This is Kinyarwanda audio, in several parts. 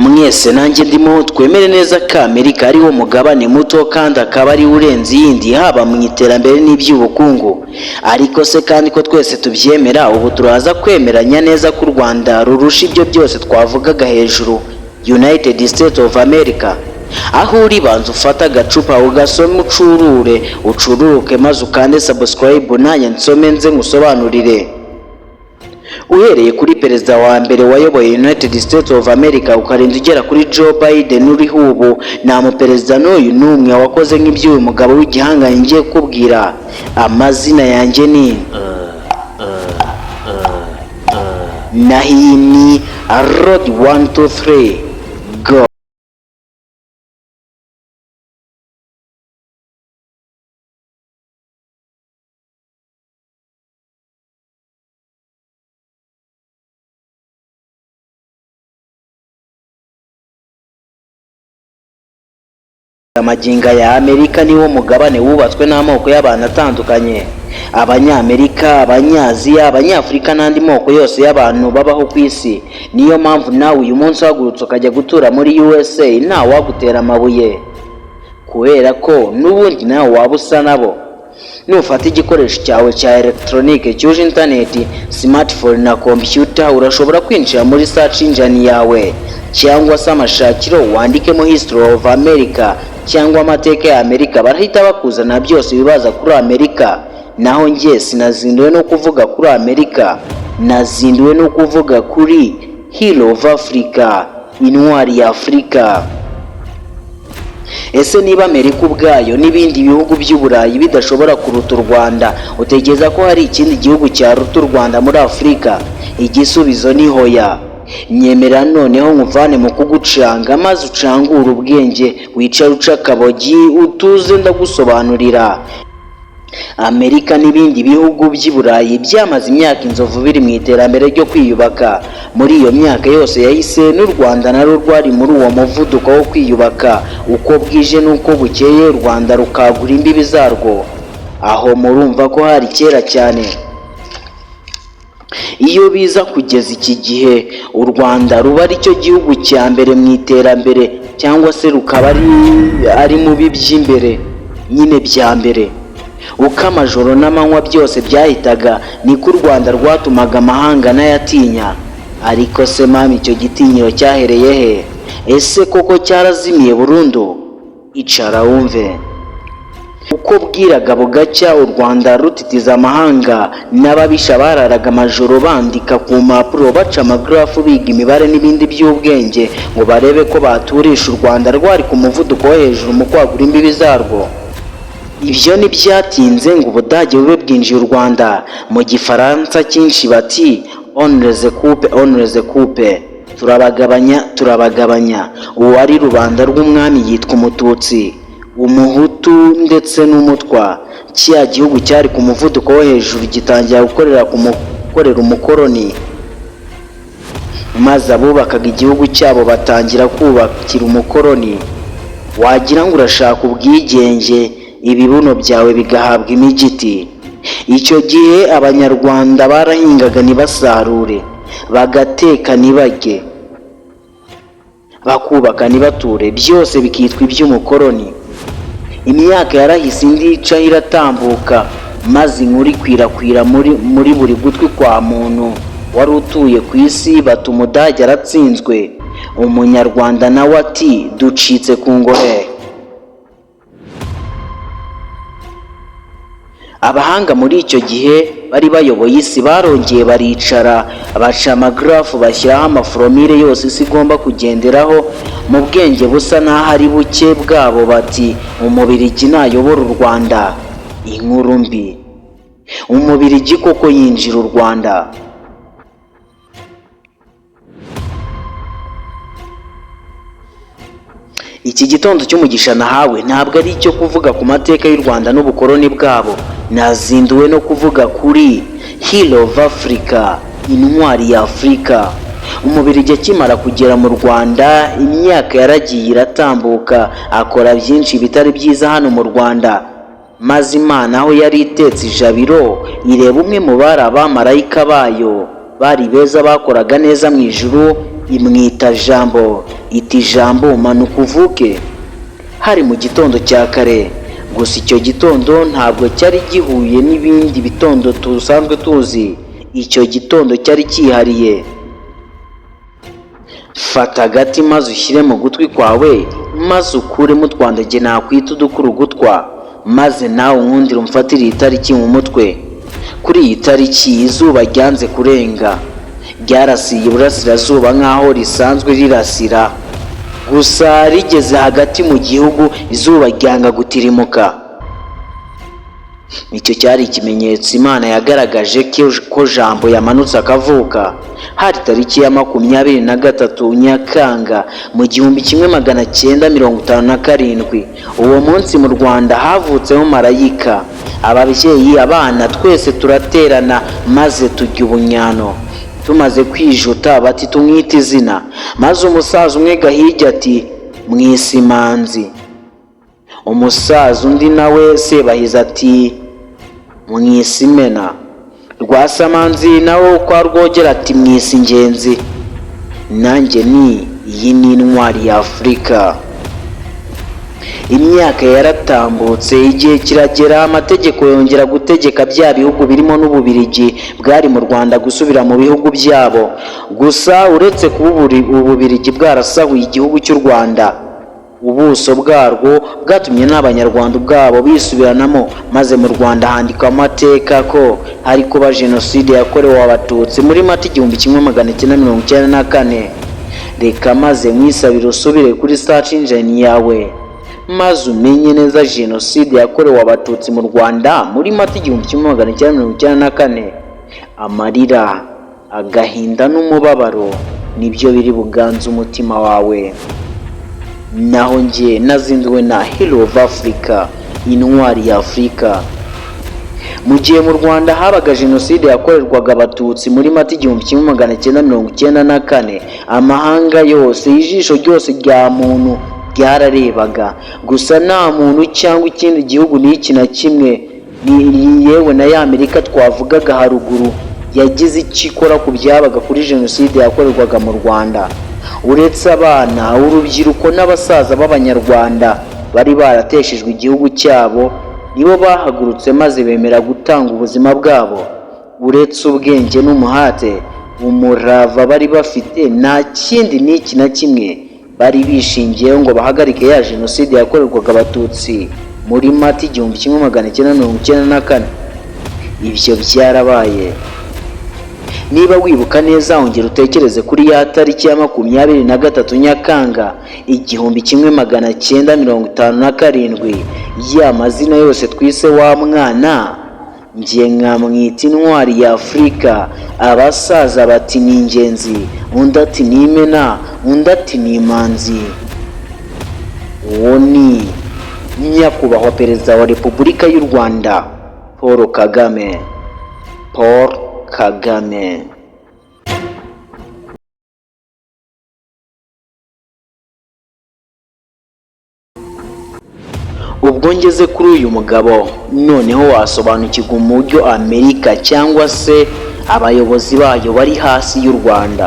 Mwese nanjye ndimo, twemere neza ko Amerika ari wo mugabane muto kandi akaba ari urenze iyindi, haba mu iterambere n'iby'ubukungu. Ariko se kandi ko twese tubyemera, ubu turaza kwemeranya neza ko u Rwanda rurusha ibyo byose twavugaga hejuru United States of America? Aho uri, banza ufate agacupa ugasome, ucurure ucururuke, maze ukande subscribe, nanjye nsome nze nkusobanurire. Uhereye kuri perezida wa mbere wayoboye United States of America ukarinda ugera kuri Joe Biden uriho ubu, nta muperezida n'uyu n'umwe wakoze nk'iby'uyu mugabo w'igihangange ngiye kukubwira. Amazina yanjye ni Nahini Road 1 2 3 go. Amagingo ya Amerika niwo mugabane wubatswe n'amoko y'abantu atandukanye: Abanyamerika, Abanyaziya, Abanyafurika n'andi moko yose y'abantu babaho ku isi. Niyo mpamvu nawe uyu munsi uhagurutse ukajya gutura muri USA nta wagutera amabuye, kubera ko n'ubundi nawe waba usa nabo. Nufata igikoresho cyawe cya elegitoronike cyuje interineti, smartphone na computer, urashobora kwinjira muri search engine yawe cyangwa se amashakiro, wandikemo "History of America" cyangwa amateka ya Amerika, barahita bakuzana byose bibaza kuri Amerika. Naho njye sinazinduwe no kuvuga kuri Amerika, nazinduwe no kuvuga kuri Hero of Africa, intwari ya Afurika. Ese niba Amerika ubwayo n'ibindi bihugu by'Uburayi bidashobora kuruta u Rwanda, utekereza ko hari ikindi gihugu cyaruta u Rwanda muri Afurika? Igisubizo ni hoya. Nyemera noneho nkuvane mu kugucanga, maze ucangure ubwenge, wicare uca akabogi, utuze, ndagusobanurira. Amerika n'ibindi bihugu by'i Burayi byamaze imyaka inzovu biri mu iterambere ryo kwiyubaka. Muri iyo myaka yose yahise, n'u Rwanda narwo rwari muri uwo muvuduko wo kwiyubaka. Uko bwije n'uko bukeye, u Rwanda rukagura imbibi zarwo. Aho murumva ko hari kera cyane. Iyo biza kugeza iki gihe u Rwanda ruba ari cyo gihugu cya mbere mu iterambere, cyangwa se rukaba ari mu by'imbere nyine bya mbere. Uko amajoro n'amanywa byose byahitaga, niko u Rwanda rwatumaga amahanga n'ayatinya. Ariko se mama, icyo gitinyiro cyahereye he? Ese koko cyarazimiye burundu? Icara wumve. Uko bwiraga bugacya u Rwanda rutitiza amahanga, n'ababisha bararaga amajoro bandika ku mpapuro, baca amagarafu, biga imibare n'ibindi by'ubwenge ngo barebe ko baturisha u Rwanda rwari ku muvuduko wo hejuru mu kwagura imbibi zarwo. Ibyo ntibyatinze ngo Ubudage bube bwinjiye u Rwanda. Mu Gifaransa cyinshi bati: "On les coupe, on les coupe", turabagabanya, turabagabanya. Uwari rubanda rw'umwami yitwa Umututsi, Umuhutu ndetse n'Umutwa. Kiriya gihugu cyari ku muvuduko wo hejuru gitangira gukorera umukoroni, maze abubakaga igihugu cyabo batangira kubakira umukoroni. Wagira ngo urashaka ubwigenge, ibibuno byawe bigahabwa imigiti. Icyo gihe Abanyarwanda barahingaga ntibasarure, bagateka ntibajye, bakubaka ntibature, byose bikitwa iby'umukoroni. Imyaka yarahise, indi icaho iratambuka, maze inkuru ikwirakwira muri buri gutwi kwa muntu wari utuye ku isi, bati: "Umudage aratsinzwe." Umunyarwanda nawe ati: "Ducitse ku ngohe." Abahanga muri icyo gihe bari bayoboye isi barongeye baricara, baca amagarafu, bashyiraho amaforomire yose isi igomba kugenderaho. Mu bwenge busa n'aho ari buke bwabo bati: "Umubirigi nayobora u Rwanda." Inkuru mbi, Umubirigi koko yinjira u Rwanda. Iki gitondo cy'umugisha nahawe ntabwo ari icyo kuvuga ku mateka y'u Rwanda n'ubukoloni bwabo. Nazinduwe no kuvuga kuri Hero of Africa, intwari ya Afurika. Umubirigi akimara kugera mu Rwanda, imyaka yaragiye iratambuka, akora byinshi bitari byiza hano mu Rwanda, maze Imana aho yari itetse ijabiro ireba umwe mu bari abamarayika bayo bari beza, bakoraga neza mu ijuru. Imwita Jambo, iti: "Jambo, manuka uvuke." Hari mu gitondo cya kare. Gusa icyo gitondo ntabwo cyari gihuye n'ibindi bitondo dusanzwe tuzi. Icyo gitondo cyari cyihariye. Fata agati maze ushyire mu gutwi kwawe, maze ukuremo utwandage nakwita udukurugutwa, maze nawe unkundire umfatire iyi tariki mu mutwe. Kuri iyi tariki izuba ryanze kurenga, ryarasiye iburasirazuba nk'aho risanzwe rirasira. Gusa rigeze hagati mu gihugu, izuba ryanga gutirimuka. Icyo cyari ikimenyetso Imana yagaragaje ko Jambo yamanutse akavuka. Hari tariki ya 23 Nyakanga mu 1957. Uwo munsi mu Rwanda havutseho marayika. Ababyeyi, abana, twese turaterana maze tujya ubunyano. Tumaze kwijuta bati: "Tumwite izina." Maze umusaza umwe Gahigi ati: "Mwisimanzi." Umusaza undi nawe Sebahizi ati: "Mwisimena." Rwasamanzi nawe kwa Rwogera ati: "Mwisi ingenzi." Nanjye ni iyi ni intwari ya Afurika. Imyaka yaratambutse, igihe kiragera, amategeko yongera gutegeka bya bihugu birimo n'Ububirigi bwari mu Rwanda gusubira mu bihugu byabo. Gusa uretse kuba Ububirigi bwarasahuye igihugu cy'u Rwanda, ubuso bwarwo bwatumye n'Abanyarwanda ubwabo bisubiranamo, maze mu Rwanda handikwa amateka ko hari kuba Jenoside yakorewe Abatutsi muri Mata 1994. Reka maze mwisabire usubire kuri search engine yawe, maze umenye neza Jenoside yakorewe Abatutsi mu Rwanda muri Mata 1994. Amarira, agahinda n'umubabaro nibyo biri buganze umutima wawe. Naho njye nazinduwe na Hero of Africa, intwari ya Afurika. Mu gihe mu Rwanda habaga Jenoside yakorerwaga Abatutsi muri Mata 1994, amahanga yose, ijisho ryose rya muntu ryararebaga. Gusa nta muntu cyangwa ikindi gihugu n'iki na kimwe, yewe na ya Amerika twavugaga haruguru, yagize icyo ikora ku byabaga kuri Jenoside yakorerwaga mu Rwanda, uretse abana, urubyiruko n'abasaza b'Abanyarwanda bari barateshejwe igihugu cyabo. Nibo bahagurutse maze bemera gutanga ubuzima bwabo. Uretse ubwenge n'umuhate, umurava bari bafite, nta kindi n'iki na kimwe bari bishingiyeho ngo bahagarike ya Jenoside yakorerwaga Abatutsi muri Mata 1994. Ibyo byarabaye. Niba wibuka neza, ongera utekereze kuri ya tariki ya 23 Nyakanga 1957. Ya mazina yose twise wa mwana, njye nkamwita intwari ya Afurika, abasaza bati ni ingenzi, undi ati ni imena, undi ati ni imanzi. Uwo ni Nyakubahwa Perezida wa Repubulika y'u Rwanda Paul Kagame, Paul Kagame. Ubwo ngeze kuri uyu mugabo, noneho wasobanukirwa uburyo Amerika cyangwa se abayobozi bayo bari hasi y'u Rwanda.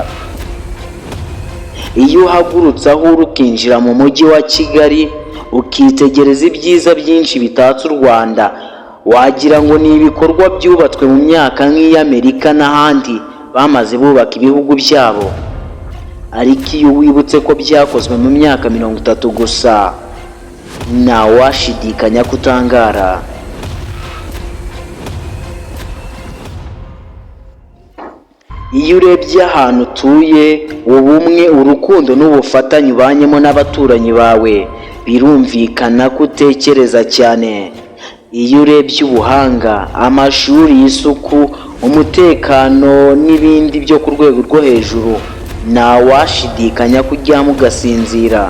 Iyo uhagurutse aho uri ukinjira mu mujyi wa Kigali, ukitegereza ibyiza byinshi bitatse u Rwanda, wagira ngo ni ibikorwa byubatswe mu myaka nk'iy'Amerika n'ahandi bamaze bubaka ibihugu byabo. Ariko iyo wibutse ko byakozwe mu myaka 30 gusa, ntawashidikanya ko utangara. Iyo urebye ahantu utuye, ubumwe, urukundo n'ubufatanye ubanyemo n'abaturanyi bawe, birumvikana ko utekereza cyane. Iyo urebye ubuhanga, amashuri, y'isuku, umutekano n'ibindi byo ku rwego rwo hejuru, ntawashidikanya ko uryama ugasinzira.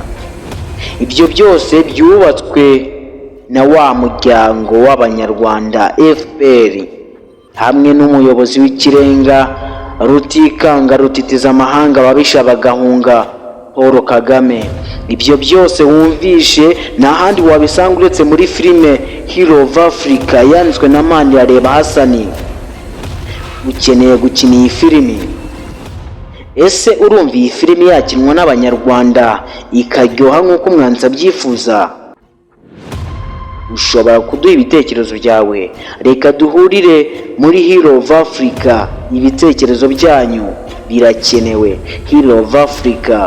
Ibyo byose byubatswe na wa muryango w'Abanyarwanda FPR hamwe n'umuyobozi w'ikirenga Rutikanga rutitiza amahanga ababisha bagahunga, Paul Kagame. Ibyo byose wumvishe nta handi wabisanga uretse muri filime Hero of Africa yanditswe na Manirareba Hasani. Ukeneye gukina iyi filimi? Ese urumva iyi filimi yakinwa n'Abanyarwanda ikaryoha nk'uko umwanditsi abyifuza? Ushobora kuduha ibitekerezo byawe. Reka duhurire muri Hero of Africa. Ibitekerezo byanyu birakenewe. Hero of Africa.